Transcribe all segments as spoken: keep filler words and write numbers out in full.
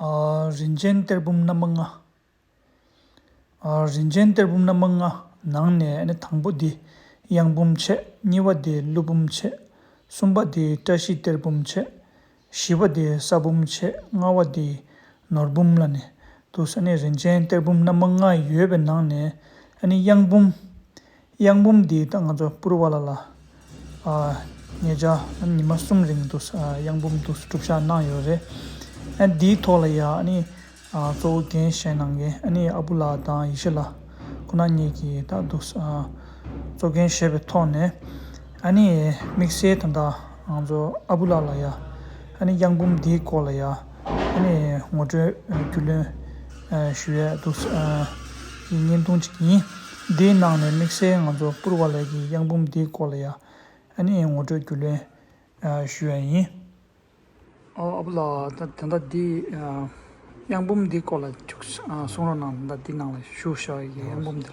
ཨ། རིན་ཆེན་གཏེར་བུམ་རྣམ་པ་ལྔ། ཨ། རིན་ཆེན་གཏེར་བུམ་རྣམ་པ་ལྔ་ནང་ནས་ཨ་ནི་དང་པོ་འདི་གཡང་བུམ་བྱས། གཉིས་པ་འདི་ཀླུ་བུམ་བྱས། གསུམ་པ་འདི་བཀྲ་ཤིས་གཏེར་བུམ་བྱས། བཞི་པ་འདི་ས་བུམ་བྱས། ལྔ་པ་འདི་ནོར་བུམ་ལ་ནི་འདུག་ཨ་ནི་རིན་ཆེན་གཏེར་བུམ་རྣམ་པ་ལྔ་ཡོད་པའི་ནང་ནས་ཨ་ནི་གཡང་བུམ། གཡང་བུམ་འདི་ད་ང་ཚོ་པུར་བ་ལ་ལ། ཨ། ཉེ་ཆར་ཉི་མ་གསུམ་རིང་དུ། ཨ། གཡང་བུམ་དུ་སྒྲུབ་བཞག་གནང་ཡོད་རེད། ཨ། འདིའི་ཐོག་ལ་ཡ་ཨ་ནི། ཨ། གཙོ་བོ་འགན་བཞེས་གནང་མཁན་ཨ་ནི་ཨ་བུ་ལགས་དང་ཡེ་ཤེས་ལགས་ཁོང་རྣམ་གཉིས་ཀྱིས་ད་དུ། ཨ། གཙོ་འགན་བཞེས་པའི་ཐོག་ནས་ཨ་ནི་དམིགས་བསལ་ད་ལྟ་ང་ཚོ་ཨ་བུ་ལགས་ལ་ཡ་ཨ་ནི་གཡང་བུམ་འདིའི་སྐོར་ལ་ཡ། ཨ་ནི་ངོ་སྤྲོད་རྒྱུས་ལོན་ཞུ་ཡས་འདུག་ཨ། ཡི་བརྙན་ཐུང་ཅིག་ཡིན། འདིའི་ནང་ནས་དམིགས་བསལ་ང་ཚོ་པུར་བ་ལ་གི་གཡང་བུམ་འདིའི་སྐོར་ལ་ཡ་ཨ་ནི་ངོ་སྤྲོད་རྒྱུས་ལོན་ཞུ་ཡས་ཡིན། ཨོ། ཨ་བུ་ལགས། ད་ད་ལྟ་འདི་གཡང་བུམ་འདིའི་སྐོར་ལ་ཅིག་གསུང་རོགས་གནང་། ད་འདི་ནང་ལ་བཞུགས་བཞག་གི་གཡང་བུམ་འདི།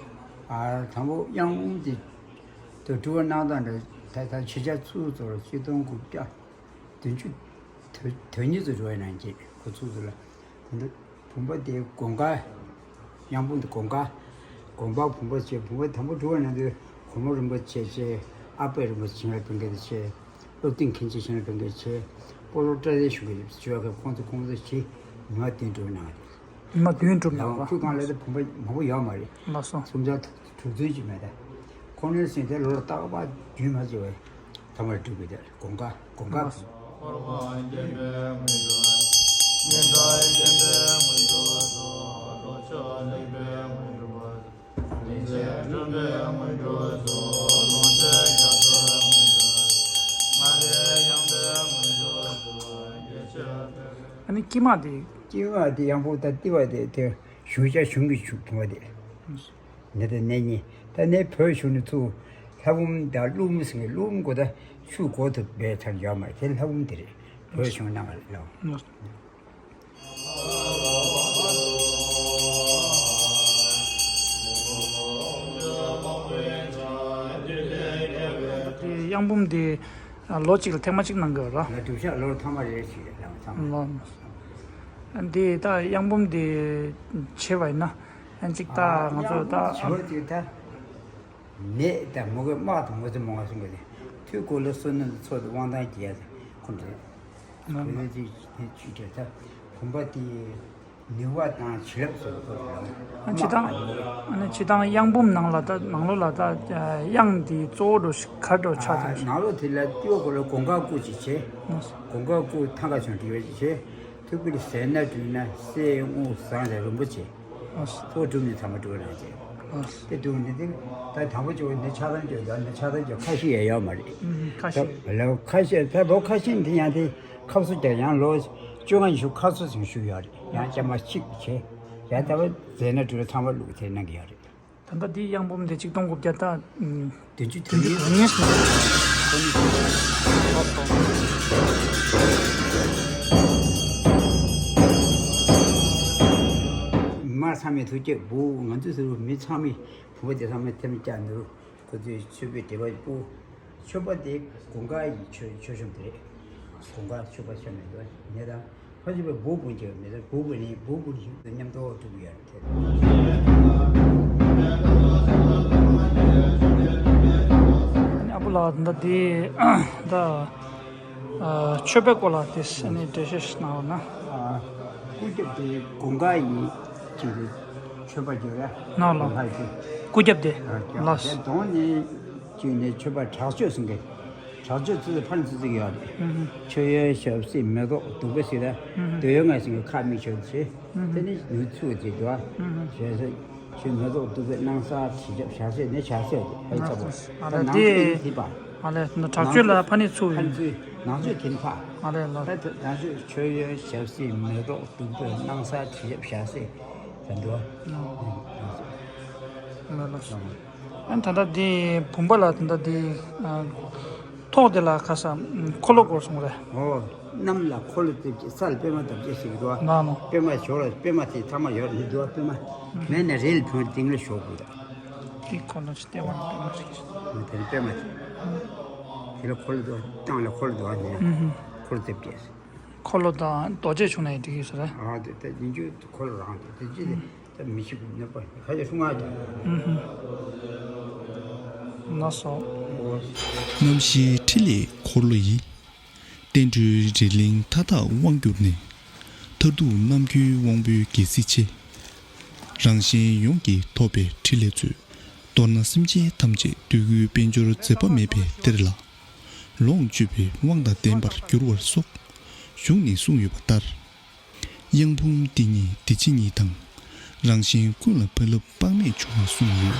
ཨ། དང་པོ་གཡང་བུམ་འདི་དུ་སྒྲུབ་པ་གནང་སྟངས་འདྲ། ད་ད་ཆེ་ཆ་ཚུགས་ཚོར་ཆིག་སྟོང་དགུ་བརྒྱ་བདུན་ཅུ་དོན་དོན་གཉིས་ཚོ་འགྲོ་བའི་ནང་གི་ཁོ་ཚུགས་ཚོར་ལ། དེ་འདྲ་བུམ་པ་དེ་དགོང་ཀ། གཡང་བུམ་དེ་དགོང་ཀ། དགོང་པ་བུམ་པ་བྱས། བུམ་པ་དང་པོ་སྒྲུབ་པ་གནང་དུས་གོང་མ་རིན་པོ་ཆེ་བྱས། ཨ་པད་རིན་པོ་ཆེ་ཞིང་ལ་ཕེབས་མཁན་དེ་བྱས། སློབ་སྟོན་མཁན་ཆེན་ཞིང་ལ་ཕེབས་མཁན་བྱས། སྤོ་ལོ་བཀྲ་ཤིས་ཞུ་གི་ཞུ་བ་གི་ཁོང་ཚོ་ཁོང་ཚོ་བྱས། ཉི་མ་བདུན་སྒྲུབ་གནང་བ་རེད། ཉི་མ་བདུན་སྒྲུབ་གནང་བ། ཁྱོད་གང་ལ་དེ་བུམ་པ་མང་པོ་ཡོད་མ་རེད། ལགས་སོ། སུམ་ཆ་དྲུག་ཚུན་ཅིག་མེད་ད། ཁོང་ནས་ཟིན་ཏེ་ལོ་ལ་རྟག་པར་རྒྱུན་མ་ཆད་པར་ཐ་མར་སྒྲུབ་དགོས་ཏེ། དགོང་ཀ་དགོང་ཀ། ཨ་ནི་དཀྱིལ་མ་དེ། དཀྱིལ་མ་དེ་གཡང་བུམ་ད་ལྟེ་བ་དེ་དེ་བཞུགས་ཤག་གཞུང་གི་བཞུགས་བུམ་པ་དེ། ནི་དེ་ནས་ནི་ད་ནི་བོད་གཞུང་ནས་ཚུར་ལྷ་བུམ་དང་ཀླུ་བུམ་ཟེར་མཁན། ཀླུ་བུམ་གོ་ད་ཆུ་སྒོ་དུ་སྦས་ཚར་ཡོད་མ་རེད། དེ་ལྷ་བུམ་དེ་རེད། བོད་གཞུང་ནང་ལ་ལོ། དེ་གཡང་བུམ་དེ་ལོ་གཅིག་ལ་ཐེངས་མ་གཅིག་གནང་གི་རེད། ལ་སྒྲུབ་ཞག་ལོར་ཐོག་མ་རེད་ཞིག་རེད་ལ་ཚང་མ། ལོ། འདི་ད་གཡང་བུམ་དེ་བྱས་པ་ཡིན་ན་ཨ་ཅིག་ད་ང་ཚོ་ད། བྱས་པ་ཅིག་ད། མེད་ད་མོ་གི་དམག་དང་མོ་ཙེ་མོ་ང་གསུང་གི་རེད། ཐུགས་ཁོ་ལ་བསོད་ནམས་ཚོགས་དང་དབང་ཐང་རྒྱས་ཁོ་འདྲ། ང་ཁོ་ལ་ཅིག་ཅིག་དེ་བུམ་པ་དེ་ནུས་པ་དང་བྱིན་རླབས་སོགས་སོགས་དང་། ཨ་ནི་སྤྱིར་བཏང་། ཨ་ནི་སྤྱིར་བཏང་གཡང་བུམ་ནང་ལ་ད་ནང་ལོགས་ལ་ད་གཡང་འདི་གཙོ་བོ་འགྲོ་ག་འགྲོ་ཆགས་ཏེ། ནང་ལོགས་དེ་ལ་ལྟེ་བ་ཁོ་ལ་དགོང་ཀ་སྐུ་ཅིག་བྱས། དགོང་ཀ་སྐུ་ཐང་ག་ཆུང་འབྲི་བ་ཅིག་བྱས། ཐུགས་ཀྱི་ཟས་སྣ་བསྲུངས་ན་གསེར་དངུལ་ཟངས་ལས་རིན་པོ་ཆེ། ཨོ། ཐོག་གྲུབ་ནས་ཚང་མ་གྲུབ་རང་བྱས། ཨོ། དེ་གྲུབ་ནས་དེ་ད་དང་པོ་ཅོག་ནི་ཆགས་སྡང་སྐྱོ་ད་ནི་ཆགས་སྡང་སྐྱོ་ཁ་ཤས་ཡ་ཡོད་མ་རེད། ཨུམ། ཁ་ཤས། ད་ལོ་ཁ་ཤས་ད་ལོ་ཁ་ཤས་དེ་ཡང་དེ་ཁབ་སུ་རྒྱག་ཡང་ལོ་བཅོ་ལྔ་ཉི་ཤུ་ཁ་སུ་ཟིན་ཞུ་ཡོད་རེད། ཡང་སྐྱ་མ་གཅིག་བྱས། ཡང་ད་བ་མཛད་ན་གྲུབ་ཚང་མ་བླུག་དེ་གནང་གི་ཡོད་རེད། ད་ལྟ་འདི་གཡང་བུམ་དེ་ཆིག་སྟོང་དགུ་བརྒྱ་ད། ཨུམ། བདུན་ཅུ་དོན་གཉིས་ནས། མར་ཚང་མས་ཐུགས་བསྐྱེད་འབུལ། ང་ཚོ་ཟེར་བ་མི་ཚང་མས་བུམ་པ་དེ་ཚང་མས་ཐེམ་བཅག་ནུས། ཁོ་ཚོས་མཆོད་པའི་བྲེལ་བ་སྤུ། མཆོད་པ་དེ་དགུན་ཁ་ཡི་མཆོད་མཆོད་བཤམས་དེ་རེད། དགུན་ཁ་མཆོད་པ་བཤམས་ནས་འདུག་ནས་དང་། ཕ་ཆུ་པའི་འབུ་འབུ་འགྱེལ་མེད་ལ་འབུ་འབུ་ནི་འབུ་འབུ་ཞིག་ཏུ་མཉམ་དུ་འགྲོ་གི་ཡོད་རེད། ཨ་ནི་ཨ་བུ་ལགས་ད་དེ་ད་མཆོད་པའི་སྐོར་ལ་དེ་ཨ་ནི་འགྲེལ་བཤད་ཞིག་གནང་རོགས་གནང་། སྐུ་རྒྱབ་དེ་དགུན་ཁ་ཡི་ཅིག་མཆོད་པ་བརྗོད་ཡ། ནག་ལོ། དགུན་ཁ་ཡི་སྐུ་རྒྱབ་དེ་ལགས། དེ་གདོང་ནས་ཅིག་ནས་མཆོད་པ་དྲག་མཆོད་གསུང་གི། དྲག་མཆོད་ཚུལ་ཕར་ཚུལ་ཚུལ་ཡོད་རེད། ཨུ་ཧུ། མཆོད་ཡོན་ཞབས་བསིལ་མེ་ཏོག་བདུག་སྤོས་ཟེར་ད། ཨུ་ཧུ། འདོད་ཡོན་ལྔ་ཞིག་གི་ཁ་མིག་ཆོད་ཚེ། ཨུ་ཧུ། དེ་ནི་ནུས་ཚུགས་ཀྱི་འདུག་ཨ། ཨུ་ཧུ། ཞེས་སོགས་ཆོས་མེ་ཏོག་བདུག་སྤོས་སྣང་གསལ་དྲི་ཆབ་ཞལ་ཟས་ནི་ཞལ་ཟས་ཀྱི་ཕ་ཡི་ཚབ་པོ། ཨ་ད་ལས་ནང་དེ་ཆོས་ནི་ཐིགས་པ། ཨ་ལས་ན་དྲག་མཆོད་ལ་ཕ་ནི་ཚུགས་ཡིན། ཕ་ཚུལ་ནང་ཆོས་ཐིགས་ཕ། ཨ་ལས་ལ། ད་ནང་ཆོས་མཆོད་ཡོན་ཞབས་བསིལ་མེ་ཏོག་བདུག་སྤོས་སྣང་གསལ་དྲི་ཆབ་ཞལ་ཟས་ད་འདུག་ཨ། ཨ་ལས་ལ། ཨ་ད་ལྟ་འདི་བུམ་པ་ལ་ད་ལྟ་འདི་ཨ་ཐོག་དེ་ལ་ཁ་ས་འཁོར་ལོ་བསྐོར་སོང་རེད། ཨོ། གནམ་ལ་འཁོར་ལོ་རྩིབས་བརྒྱད། ས་ལ་པད་མ་འདབ་བརྒྱད་ཟེར་གྱི་འདུག་ཨ། ལགས་ལགས། པད་མ་ཞོར་ལ་པད་མ་དེ་ཐ་མ་ཡོད་རེད་འདུག་ཨ། པད་མ་མེད་ན་རི་ལ་བུད་སྟེང་ལ་ཞོག་དགོས་རེད། དེ་འཁོར་ལོ་ཅི་ལྟེ་བ་ལ་པད་མ་ཞིག་གིས། དེ་ནི་པད་མ་དེ། དེ་ལ་འཁོར་ལོ་འདུག་ཨ། སྟེང་ལ་འཁོར་ལོ་འདུག་ཨ། ནི་ཨུ་ཧུ། འཁོར་ལོ་རྩིབས་བརྒྱད། འཁོར་ལོ་དང་རྡོ་རྗེ་བྱུང་ནས་འགྲིག་གི་ཟེར། ཨ་དེ་དེ་ཡིན་རྒྱུ་འཁོར་ལོ་རང་དེ་དེ་ཅི་དེ་མི་ཤི་ནི་པ་ཁ་ཡ་སྲུང་ང་ཡ། ན་སོ། རྣམ་བཞིའི་ཕྲིན་ལས་འཁོར་ལོ་ཡིས། བསྟན་འགྲོའི་རི་གླིང་མཐའ་དག་དབང་བསྒྱུར་ནས། མཐར་ཐུག་རྣམ་མགྱོགས་དབང་པོའི་རྒྱལ་སྲིད་ཆེ། རང་གཞན་ཡོངས་ཀྱི་ཐོབ་པའི་ཕྲིན་ལས་མཛོད། མདོར་ན་སེམས་ཅན་ཐམས་ཅད་འདོད་དགུའི་དཔལ་འབྱོར་འཛད་པ་མེད་པའི་གཏེར་ལ། ལོངས་སྤྱོད་པའི་དབང་དང་ལྡན་པར་འགྱུར་བར་ཤོག། གཞུང་ནས་གསུངས་ཡོད་པ་ལྟར། གཡང་འབུམ་འདི་ཉིད་འདི་ཕྱི་གཉིས་དང་། རང་གཞན་ཀུན་ལ་བུ་སློབ་དཔག་མེད་འབྱུང་བར་གསུངས་ཡོད།